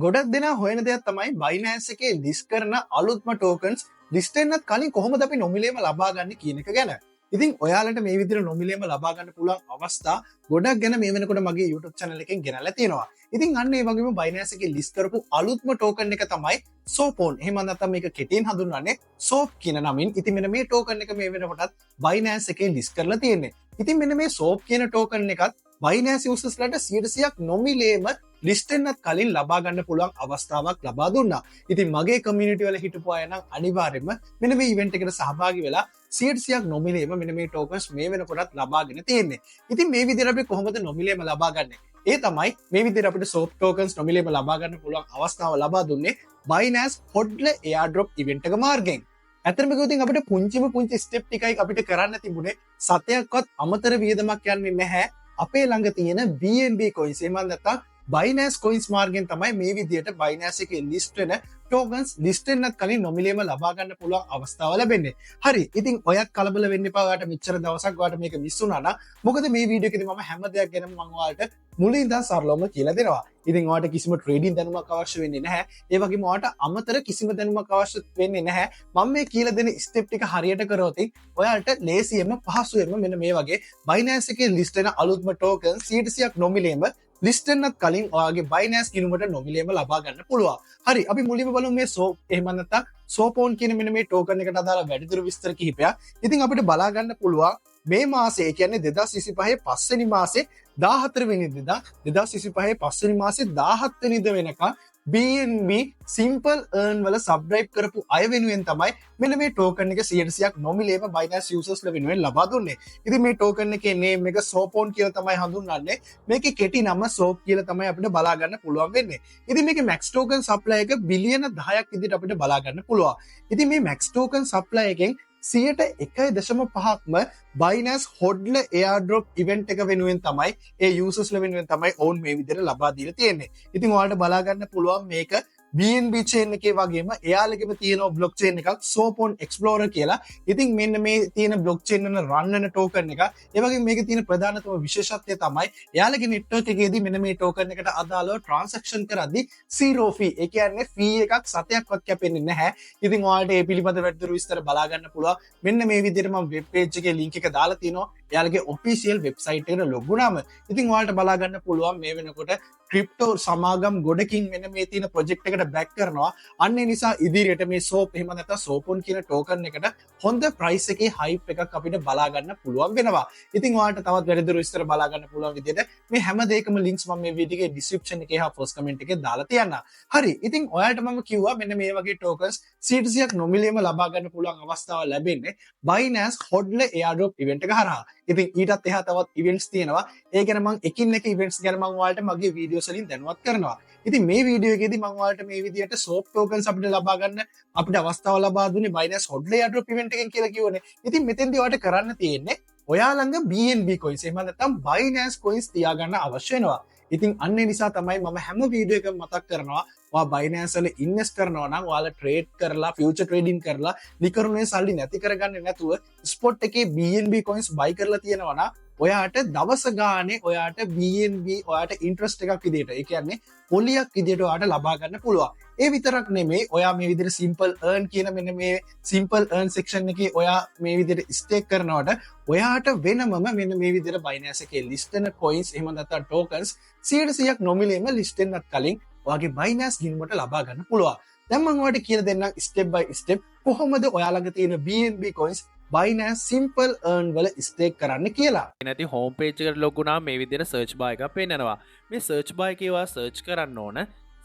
ගොඩක් දෙනා හොයන දෙයක් තමයි Binance එකේ ලිස්ට් කරන අලුත්ම ටෝකන්ස් ලිස්ට් වෙන්නත් කලින් කොහොමද අපි නොමිලේම ලබා ගන්න කියන එක ගැන. ඉතින් ඔයාලට මේ විදිහට නොමිලේම ලබා ගන්න පුළුවන් අවස්ථා ගොඩක් ගැන මේ වෙනකොට මගේ YouTube channel එකෙන් ගෙනල්ලා තියෙනවා. ඉතින් අන්න ඒ වගේම Binance එකේ ලිස්ට් කරපු අලුත්ම ටෝකන් එක තමයි සෝපෝන්. එහෙම නැත්නම් මේක කෙටියෙන් හඳුන්වන්නේ සෝප් කියන නමින්. ඉතින් මෙන්න මේ ටෝකන් එක මේ වෙනකොටත් Binance එකේ ලිස්ට් කරලා තියෙන්නේ. ඉතින් මෙන්න මේ සෝප් කියන ටෝකන් එකත් Binance users ලට 100%ක් නොමිලේම ලිස්ට් වෙන්නත් කලින් ලබා ගන්න පුළුවන් අවස්ථාවක් ලබා දුන්නා. ඉතින් මගේ කමියුනිටි වල හිටපු අය නම් අනිවාර්යයෙන්ම මෙන්න මේ ඉවෙන්ට් එකට සහභාගී වෙලා 100%ක් නොමිලේම මෙන්න මේ ටෝකන්ස් මේ වෙනකොටත් ලබාගෙන තියෙන්නේ. ඉතින් මේ විදිහට අපි කොහොමද නොමිලේම ලබා ගන්නෙ? ඒ තමයි මේ විදිහට අපිට සෝප් ටෝකන්ස් නොමිලේම ලබා ගන්න පුළුවන් අවස්ථාව ලබා දුන්නේ Binance HODL airdrop event එක මාර්ගයෙන්. ඇත්තටම කිව්වොත් ඉතින් අපිට පුංචිම පුංචි ස්ටෙප් ටිකයි අපිට කරන්න තිබුණේ. සතයක්වත් අමතර වියදමක් යන්නේ නැහැ. අපේ ළඟ තියෙන BNB coins, එහෙම නැත්නම් Binance coins මාර්ගයෙන් තමයි මේ විදිහට Binance එකේ ලිස්ට් වෙන ටෝකන්ස් ලිස්ට් වෙන්නත් කලින් නොමිලේම ලබා ගන්න පුළුවන් අවස්ථාව ලැබෙන්නේ. හරි. ඉතින් ඔයත් කලබල වෙන්න එපා. ඔයාට මෙච්චර දවසක් ඔයාට මේක මිස් වුණා නම්. මොකද මේ වීඩියෝ එකේදී මම හැම දෙයක් ගැනම මම ඔයාලට මුලින් ඉඳන් සරලවම කියලා දෙනවා. ඉතින් ඔයාට කිසිම ට්‍රේඩින් දැනුමක් අවශ්‍ය වෙන්නේ නැහැ. ඒ වගේම ඔයාට අමතර කිසිම දැනුමක් අවශ්‍ය වෙන්නේ නැහැ. මම මේ කියලා දෙන ස්ටෙප් ටික හරියට කරොත් ඔයාලට ලේසියෙන්ම පහසුවෙන්ම මෙන්න මේ වගේ Binance එකේ ලිස්ට් වෙන අලුත්ම ටෝකන් 100%ක් නොමිලේම ලිස්ට් වෙන්නත් කලින් ඔයාගේ Binance ගිණුමට නොමිලේම ලබා ගන්න පුළුවන්. හරි, අපි මුලින්ම බලමු මේ සෝප්, එහෙම නැත්නම් සෝපෝන් කියන මෙන්න මේ ටෝකන් එකට අදාළ වැඩිදුර විස්තර කිහිපයක්. ඉතින් අපිට බලා ගන්න පුළුවන් මේ මාසේ, ඒ කියන්නේ 2025 පස්වෙනි මාසේ 14 වෙනිදා, 2025 පස්වෙනි මාසේ 17 වෙනිදා වෙනකන් BNB Simple Earn වල සබ්ස්ක්‍රයිබ් කරපු අය වෙනුවෙන් තමයි මෙන්න මේ ටෝකන් එක 100%ක් නොමිලේම Binance users ලා වෙනුවෙන් ලබා දුන්නේ. ඉතින් මේ ටෝකන් එකේ නේම් එක සෝපෝන් කියලා තමයි හඳුන්වන්නේ. මේකේ කෙටි නම සෝප් කියලා තමයි අපිට බලා ගන්න පුළුවන් වෙන්නේ. ඉතින් මේකේ මැක්ස් ටෝකන් සප්ලයි එක බිලියන 10ක් විදිහට අපිට බලා ගන්න පුළුවන්. ඉතින් මේ මැක්ස් ටෝකන් සප්ලයි එකෙන් 1.5%ක්ම Binance HODL airdrop event එක වෙනුවෙන් තමයි, ඒ users ලා වෙනුවෙන් තමයි ඔවුන් මේ විදිහට ලබා දීලා තියෙන්නේ. ඉතින් ඔයාලට බලා ගන්න පුළුවන් මේක BNB chain එකේ වගේම එයාලගෙම තියෙන බ්ලොක්චේන් එකක් Sopon Explorer කියලා. ඉතින් මෙන්න මේ තියෙන බ්ලොක්චේන් වල රන් වෙන ටෝකන් එක. ඒ වගේම මේකේ තියෙන ප්‍රධානතම විශේෂත්වය තමයි එයාලගේ නෙට්වර්ක් එකේදී මෙන්න මේ ටෝකන් එකට අදාළව ට්‍රාන්සැක්ෂන් කරද්දී සීරෝ ෆී. ඒ කියන්නේ ෆී එකක් සතයක්වත් කැපෙන්නේ නැහැ. ඉතින් ඔයාලට ඒ පිළිබඳ වැඩිදුර විස්තර බලා ගන්න පුළුවන්. මෙන්න මේ විදිහට මම වෙබ් පේජ් එකේ ලින්ක් එක දාලා තිනවා. එයාලගේ ඔෆිෂියල් වෙබ්සයිට් එකට ලොග් වුණාම ඉතින් ඔයාලට බලා ගන්න පුළුවන් මේ වෙනකොට ක්‍රිප්ටෝ සමාගම් ගොඩකින් මෙන්න මේ තියෙන ප්‍රොජෙක්ට් එකට බැක් කරනවා. අන්න ඒ නිසා ඉදිරියට මේ සෝප්, එහෙම නැත්නම් සෝපොන් කියන ටෝකන් එකට හොඳ ප්‍රයිස් එකේ හයිප් එකක් අපිට බලා ගන්න පුළුවන් වෙනවා. ඉතින් ඔයාලට තවත් වැඩිදුර විස්තර බලා ගන්න පුළුවන් විදිහට මේ හැම දෙයකම ලින්ක්ස් මම මේ වීඩියෝ එකේ ඩිස්ක්‍රිප්ෂන් එකේ හා ෆස්ට් කමෙන්ට් එකේ දාලා තියන්නම්. හරි. ඉතින් ඔයාලට මම කිව්වා මෙන්න මේ වගේ ටෝකන්ස් 100%ක් නොමිලේම ලබා ගන්න පුළුවන් අවස්ථාව ලැබෙන්නේ Binance HODL airdrop event එක හරහා. ඉතින් ඊටත් එහා තවත් ඉවෙන්ට්ස් තියෙනවා. ඒ ගැන මං එකින් එක ඉවෙන්ට්ස් ගැන මං ඔයාලට මගේ වීඩියෝස් වලින් දැනුවත් කරනවා. ඉතින් මේ වීඩියෝ එකේදී මං ඔයාලට මේ විදිහට සෝප් ටෝකන්ස් අපිට ලබා ගන්න අපිට අවස්ථාව ලබා දුන්නේ Binance HODL airdrop event එකෙන් කියලා කිව්වනේ. ඉතින් මෙතෙන්දී ඔයාලට කරන්න තියෙන්නේ ඔයා ළඟ BNB coins, එහෙම නැත්නම් Binance coins තියාගන්න අවශ්‍ය වෙනවා. ඉතින් අන්න ඒ නිසා තමයි මම හැම වීඩියෝ එකම මතක් කරනවා, ඔයා Binance වල ඉන්වෙස්ට් කරනවා නම් ඔයාලා ට්‍රේඩ් කරලා, ෆියුචර් ට්‍රේඩින් කරලා නිකරුණේ සල්ලි නැති කරගන්නේ නැතුව ස්පොට් එකේ BNB coins බයි කරලා තියෙනවා නම් ඔයාට දවස ගානේ ඔයාට BNB ඔයාට ඉන්ට්‍රස්ට් එකක් විදියට, ඒ කියන්නේ පොලියක් විදියට ඔයාට ලබා ගන්න පුළුවන්. ඒ විතරක් නෙමෙයි, ඔයා මේ විදිහට සිම්පල් අර්න් කියන මෙන්න මේ සිම්පල් අර්න් සෙක්ෂන් එකේ ඔයා මේ විදිහට ස්ටේක් කරනවට ඔයාට වෙනමම මෙන්න මේ විදිහට Binance එකේ ලිස්ට් වෙන කොයින්ස්, එහෙම නැත්නම් ටෝකන්ස් 100%ක් නොමිලේම ලිස්ට් වෙන්නත් කලින් ඔයාගේ Binance ගිණුමට ලබා ගන්න පුළුවන්. දැන් මම ඔයාලට කියලා දෙන්නම් ස්ටෙප් බයි ස්ටෙප් කොහොමද ඔයා ළඟ තියෙන BNB coins Binance Simple Earn වල ස්ටේක් කරන්න කියලා. නැති හෝම් පේජ් එකට ලොග් වුණාම මේ විදිහට සර්ච් බාර් එකක් පෙන්නනවා. මේ සර්ච් බාර් එකේ ඔයා සර්ච් කරන්න ඕන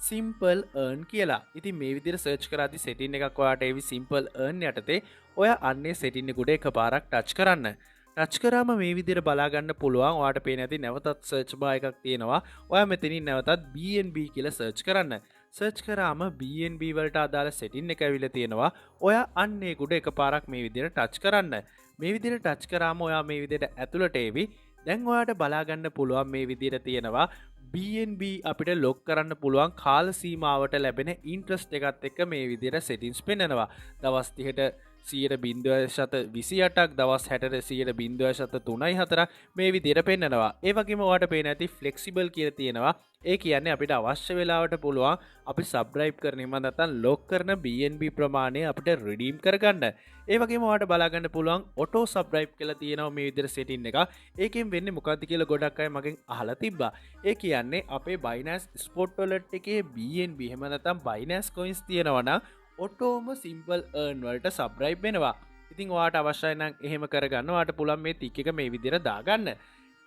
සිම්පල් අර්න් කියලා. ඉතින් මේ විදිහට සර්ච් කරද්දි සෙටින් එකක් ඔයාට ඒවි සිම්පල් අර්න් යටතේ. ඔයා අන්නේ සෙටින් එක උඩ එකපාරක් ටච් කරන්න. ටච් කරාම මේ විදිහට බලා ගන්න පුළුවන්. ඔයාට පේන ඇති නැවතත් සර්ච් බාර් එකක් තියෙනවා. ඔයා මෙතනින් නැවතත් BNB කියලා සර්ච් කරන්න. සර්ච් කරාම BNB වලට අදාළ සෙටින් එක ඇවිල්ලා තියෙනවා. ඔයා අන්න ඒක උඩ එකපාරක් මේ විදිහට ටච් කරන්න. මේ විදිහට ටච් කරාම ඔයා මේ විදිහට ඇතුළට ඒවි. දැන් ඔයාට බලා ගන්න පුළුවන් මේ විදිහට තියෙනවා BNB අපිට ලොක් කරන්න පුළුවන් කාල සීමාවට ලැබෙන ඉන්ට්‍රස්ට් එකත් එක්ක මේ විදිහට සෙටින්ස් පෙන්නනවා. දවස් 30ට 0.28ක්, දවස් 60ට 0.34ක් මේ විදිහට පෙන්නනවා. ඒ වගේම ඔයාලට පේන ඇති ෆ්ලෙක්සිබල් කියලා තියෙනවා. ඒ කියන්නේ අපිට අවශ්‍ය වෙලාවට පුළුවන් අපි සබ්ස්ක්‍රයිබ් කරන එහෙම නැත්නම් ලොක් කරන BNB ප්‍රමාණය අපිට රිඩීම් කරගන්න. ඒ වගේම ඔයාලට බලා ගන්න පුළුවන් ඔටෝ සබ්ස්ක්‍රයිබ් කියලා තියෙනවා මේ විදිහට සෙටින් එක. ඒකෙන් වෙන්නේ මොකද්ද කියලා ගොඩක් අය මගෙන් අහලා තිබ්බා. ඒ කියන්නේ අපේ Binance Spot Wallet එකේ BNB එහෙම නැත්නම් Binance Coins තියෙනවා නම් ඔටෝම සිම්පල් අර්න් වලට සබ්ස්ක්‍රයිබ් වෙනවා. ඉතින් ඔයාට අවශ්‍යයි නම් එහෙම කරගන්න ඔයාට පුළුවන් මේ ටික් එක මේ විදිහට දාගන්න.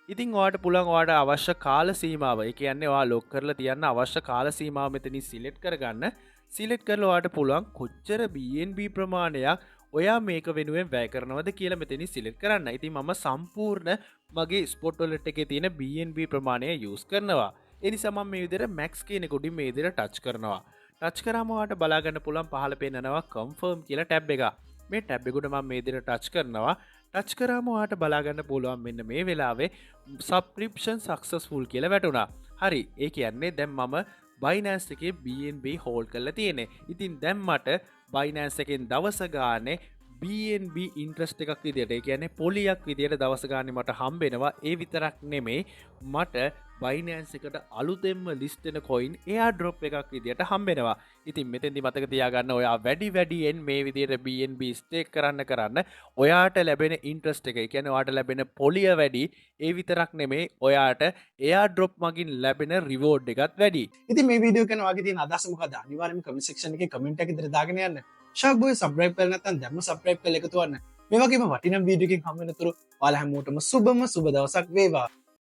ඉතින් ඔයාට පුළුවන් ඔයාට අවශ්‍ය කාල සීමාව, ඒ කියන්නේ ඔයා ලොක් කරලා තියන්න අවශ්‍ය කාල සීමාව මෙතනින් සිලෙක්ට් කරගන්න. සිලෙක්ට් කරලා ඔයාට පුළුවන් කොච්චර BNB ප්‍රමාණයක් ඔයා මේක වෙනුවෙන් වැය කරනවද කියලා මෙතනින් සිලෙක්ට් කරන්න. ඉතින් මම සම්පූර්ණ මගේ ස්පොට් වොලට් එකේ තියෙන BNB ප්‍රමාණය යූස් කරනවා. ඒ නිසා මම මේ විදිහට මැක්ස් කියන එක උඩින් මේ විදිහට ටච් කරනවා. ටච් කරාම ඔයාට බලා ගන්න පුළුවන් පහළ පෙන්නනවා කන්ෆර්ම් කියලා ටැබ් එක. මේ ටැබ් එකට මම මේ විදිහට ටච් කරනවා. ටච් කරාම ඔයාට බලා ගන්න පුළුවන් මෙන්න මේ වෙලාවේ සබ්ස්ක්‍රිප්ෂන් සක්සස්ෆුල් කියලා වැටුණා. හරි, ඒ කියන්නේ දැන් මම Binance එකේ BNB hold කරලා තියෙන්නේ. ඉතින් දැන් මට Binance එකෙන් දවස ගානේ BNB interest එකක් විදියට, ඒ කියන්නේ පොලියක් විදියට දවස ගානේ මට හම්බෙනවා. ඒ විතරක් නෙමෙයි, මට Binance එකට අලුතෙන්ම ලිස්ට් වෙන කොයින් එයාඩ්‍රොප් එකක් විදියට හම්බෙනවා. ඉතින් මෙතෙන්දි මතක තියාගන්න ඔයා වැඩි වැඩියෙන් මේ විදියට BNB stake කරන්න කරන්න ඔයාට ලැබෙන ඉන්ට්‍රස්ට් එක, ඒ කියන්නේ ඔයාට ලැබෙන පොලිය වැඩි. ඒ විතරක් නෙමෙයි, ඔයාට එයාඩ්‍රොප් මගින් ලැබෙන රිවෝඩ් එකත් වැඩි. ඉතින් මේ වීඩියෝ ගැන ඔයාගේ තියෙන අදහස මොකද? අනිවාර්යයෙන්ම කමෙන්ට් සෙක්ෂන් එකේ කමෙන්ට් එකක් විතර දාගෙන යන්න. ෂාක් බොයි සබ්ස්ක්‍රයිබ් කරලා නැත්නම් දැන්ම සබ්ස්ක්‍රයිබ් කරලා එකතු වෙන්න. මේ වගේම වටිනා වීඩියෝ එකකින් හමු වෙනතුරු ඔයාලා හැමෝටම සුබම සුබ දවසක් වේවා.